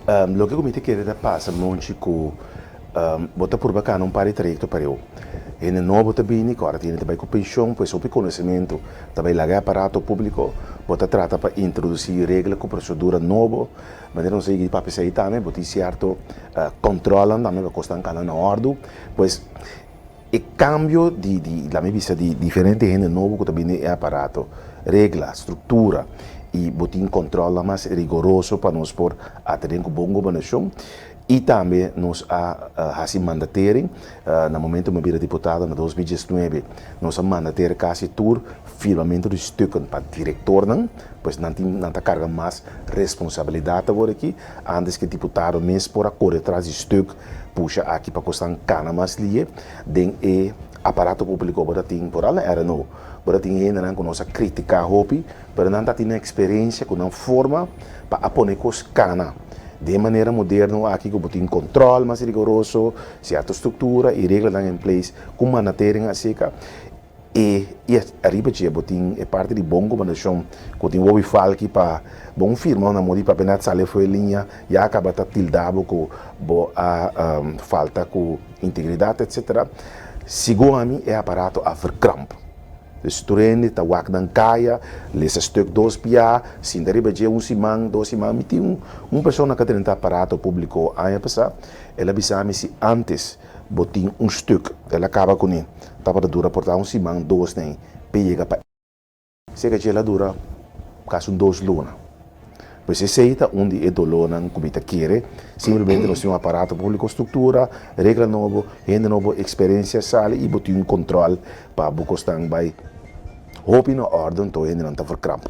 Loke ku mi ta kere ta pasa Monchi ku bo ta purba kana un par di trayekto pareu. Hende nobo ta bini ku ora tin hende ta bai ku penshon, pues hopi konosementu ta bai laga e aparato públiko. Bo ta trata pa introdusí regla ku prosedura nobo. Manera nos a yega di papia esei tambe, bo tin sierto kòntròlnan tambe pa kosnan kana na òrdu. Pues e kambio di di laat mi bisa di diferente hende nobo ku ta bini den e aparato, regla, struktura i bo tin kòntròlnan mas rigoroso pa nos por atendé ku bon gobernashon. I tambe nos a hasi mandatering, na momento mi a bira diputado na 2019, nos a mandater kasi tur firmamentu di stukken pa direktornan, pues nan tin nan ta karga mas responsabilidat awor aki, antes ku e diputado mes por a kore tras di stuk pusha aki pa kosnan kana mas lie den e aparato públiko. Bo ta tin foral na RNO, bo ta tin hendenan ku nos a kritiká hopi, pero nan ta tin nan eksperensia ku nan forma pa a pone kos kana. Den manera moderno aki ku bo tin kòntròl mas rigoroso, sierto struktura i reglanan en place ku mandatering aserka e i ariba dje bo tin e parti di bon gobernashon ku tin wowi falki pa bon firma una modi pa apenas sali afo e liña ya kaba ta tilda bo ku bo a falta ku integridat etcetera. Segun ami e aparato a verkramp. Dus tur hende ta wak nan kaya, lesa stuk dos bia, sinta riba dje un siman, dos siman. Mi tin un persona ku a drenta aparato públiko aña pasá, el a bisa mi si ántes bo tin un stuk, el a kaba kuné, tabata dura por ta un siman, dos nei, p'e yega pa seka dje el a dura kasi un dos luna. Pues esei ta un di e dolónan ku mi ta kere. Simplemente nos tin un aparato públiko, struktura, regla nobo, hende nobo, eksperensia sali i bo tin un kontròl pa bo kosnan bai hopi na órden, to hendenan ta verkramp.